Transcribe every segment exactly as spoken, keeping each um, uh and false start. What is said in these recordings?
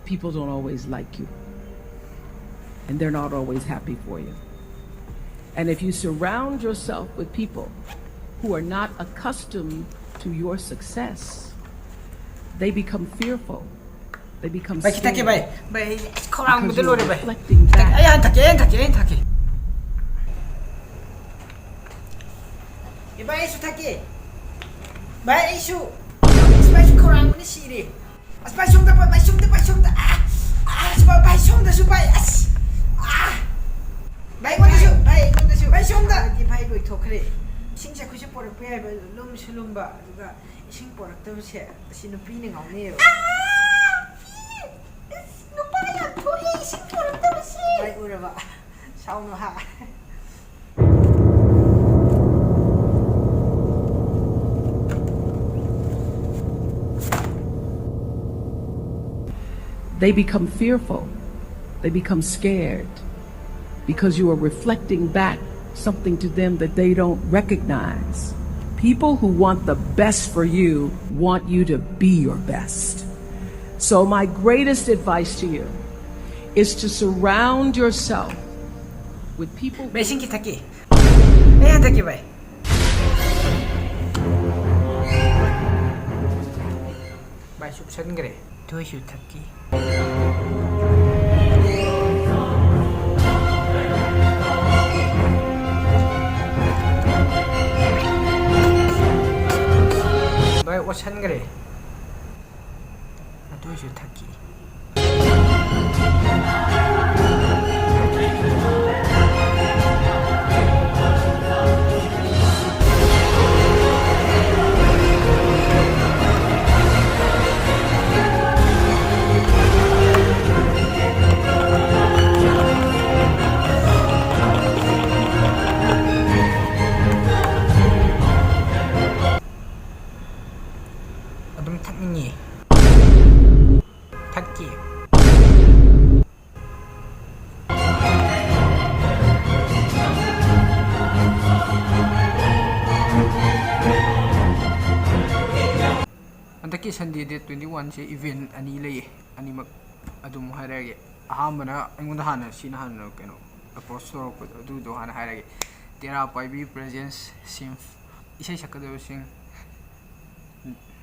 People don't always like you, and they're not always happy for you. And if you surround yourself with people who are not accustomed to your success, they become fearful. They become ꯚꯥꯏ, ꯈꯤꯇꯪ ꯊꯛꯀꯦ, ꯚꯥꯏ. scared ꯚꯥꯏ, ꯑꯩ ꯈꯧꯔꯥꯡꯕꯗ because you're ꯂꯣꯏꯔꯦ, ꯚꯥꯏ. reflecting ꯈꯤꯇꯪ, back ꯑꯩ ꯍꯥꯟꯅ ꯊꯛꯀꯦ, ꯑꯩ ꯍꯥꯟꯅ ꯊꯛꯀꯦ, ꯑꯩ ꯍꯥꯟꯅ ꯊꯛꯀꯦ. ꯑꯦ, ꯚꯥꯏ, ꯑꯩꯁꯨ ꯊꯛꯀꯦ. ꯚꯥꯏ, ꯑꯩꯁꯨ. ꯑꯁ, ꯚꯥꯏ, ꯑꯩꯁꯨ ꯈꯧꯔꯥꯡꯕꯅ ꯁꯤꯔꯦ. ꯑꯁ, ꯚꯥꯏ, ꯁꯣꯝꯗ, ꯚꯥꯏ, ꯁꯣꯝꯗ, ꯚꯥꯏ, ꯁꯣꯝꯗ. ꯑꯥ, ꯑꯥ, ꯑꯁ, ꯚꯥꯏ, ꯚꯥꯏ, ꯁꯣꯝꯗꯁꯨ, ꯚꯥꯏ, ꯑꯁ. ꯑꯥ. ꯚꯥꯏ, ꯑꯩꯉꯣꯟꯗꯁꯨ, ꯚꯥꯏ, ꯑꯩꯉꯣꯟꯗꯁꯨ, ꯚꯥꯏ, ꯁꯣꯝꯗ. ꯍꯥꯏꯗꯤ, ꯚꯥꯏ, ꯂꯣꯏꯊꯣꯛꯈ꯭ꯔꯦ. ꯏꯁꯤꯡꯁꯦ ꯑꯩꯈꯣꯏꯁꯨ ꯄꯣꯔꯛꯄ ꯌꯥꯏꯕ, ꯂꯨꯝꯁꯨ ꯂꯨꯝꯕ, ꯑꯗꯨꯒ ꯏꯁꯤꯡ ꯄꯣꯔꯛꯇꯕꯁꯦ ꯑꯁꯤ ꯅꯨꯄꯤꯅ ꯉꯥꯎꯅꯩꯌꯦꯕ. ꯑꯥ! ꯏꯁ, ꯅꯨꯄꯥ ꯌꯥꯝ ꯊꯣꯛꯑꯦ ꯏꯁꯤꯡ ꯄꯣꯔꯛꯇꯕꯁꯦ꯫ ꯚꯥꯏ, ꯎꯔꯕ? ꯁꯥꯎꯅꯨ ꯍꯥ꯫ They become fearful. They become scared because you are reflecting back something to them that they don't recognize. People who want the best for you want you to be your best. So, my greatest advice to you is to surround yourself with people. ꯚꯥꯏ, ꯏꯁꯤꯡ ꯈꯤꯇ ꯊꯛꯀꯦ꯫ ꯑꯩ ꯍꯥꯟꯅ ꯊꯛꯀꯦ, ꯚꯥꯏ꯫ ꯚꯥꯏ, ꯁꯨꯞꯁꯟꯈ꯭ꯔꯦ꯫ ꯑꯗꯨ ꯑꯣꯏꯁꯨ ꯊꯛꯀꯦ꯫ ꯚꯥꯏ, ꯑꯣꯠꯁꯟꯈ꯭ꯔꯦ꯫ ꯑꯗꯨ ꯑꯣꯏꯁꯨ ꯊꯛꯀꯦ꯫ ꯑꯗꯨꯝ ꯊꯛꯅꯤꯡꯉꯤ꯫ ꯊꯛꯀꯦ꯫ ꯍꯟꯗꯛꯀꯤ Sunday date twenty one ꯁꯦ event ꯑꯅꯤ ꯂꯩꯌꯦ, ꯑꯅꯤꯃꯛ ꯑꯗꯨꯝ ꯍꯥꯏꯔꯛꯑꯒꯦ꯫ ꯑꯍꯥꯟꯕꯅ ꯑꯩꯉꯣꯟꯗ ꯍꯥꯟꯅ, ꯁꯤꯅ ꯍꯥꯟꯅ ꯀꯩꯅꯣ ꯑꯦꯄ꯭ꯔꯣꯁ ꯇꯧꯔꯛꯄꯗꯣ, ꯑꯗꯨꯗꯣ ꯍꯥꯟꯅ ꯍꯥꯏꯔꯛꯑꯒꯦ꯫ ꯇꯦꯔꯥ ꯄꯥꯏꯕꯤ ꯄ꯭ꯔꯦꯖꯦꯟꯁ ꯁꯤꯝꯐ꯫ ꯏꯁꯩ ꯁꯛꯀꯗꯕꯁꯤꯡ: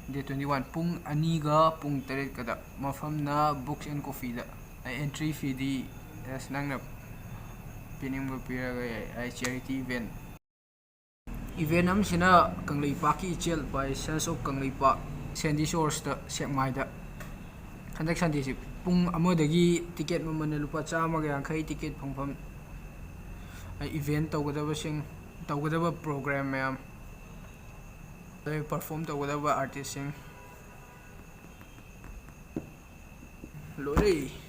ꯗꯦꯠ ꯇ꯭ꯋꯦꯟꯇꯤ ꯋꯥꯟ ꯄꯨꯡ ꯑꯅꯤꯒ ꯄꯨꯡ ꯇꯔꯦꯠꯀꯗ꯫ ꯃꯐꯝꯅ ꯕꯨꯛꯁ ꯑꯦꯟ ꯀꯣꯐꯤꯗ꯫ ꯑꯦꯟꯇ꯭ꯔꯤ ꯐꯤꯗꯤ ꯑꯁ ꯅꯪꯅ ꯄꯤꯅꯤꯡꯕ ꯄꯤꯔꯒ ꯌꯥꯏ꯫ ꯑꯩ ꯆꯦꯔꯤꯇꯤ ꯏꯚꯦꯟ꯫ ꯏꯚꯦꯟ ꯑꯃꯁꯤꯅ ꯀꯪꯂꯩꯄꯥꯛꯀꯤ ꯏꯆꯦꯜ by Sons of ꯀꯪꯂꯩꯄꯥꯛ, ꯁꯦꯟꯗꯤ ꯁꯣꯔꯁꯇ, ꯁꯦꯛꯃꯥꯏꯗ꯫ ꯍꯟꯗꯛ ꯁꯟꯗꯦꯁꯤ ꯄꯨꯡ ꯑꯃꯗꯒꯤ ꯇꯤꯀꯦꯠ ꯃꯃꯜꯅ ꯂꯨꯄꯥ ꯆꯥꯝꯃꯒ ꯌꯥꯡꯈꯩ꯫ ꯇꯤꯀꯦꯠ ꯐꯪꯐꯝ, ꯏꯚꯦꯟ ꯇꯧꯒꯗꯕꯁꯤꯡ, ꯇꯧꯒꯗꯕ ꯄ꯭ꯔꯣꯒ꯭ꯔꯥꯝ ꯃꯌꯥꯝ, ꯑꯗꯩ ꯄꯔꯐꯣꯝ ꯇꯧꯒꯗꯕ ꯑꯥꯔꯇꯤꯁꯁꯤꯡ꯫ ꯂꯣꯏꯔꯦ꯫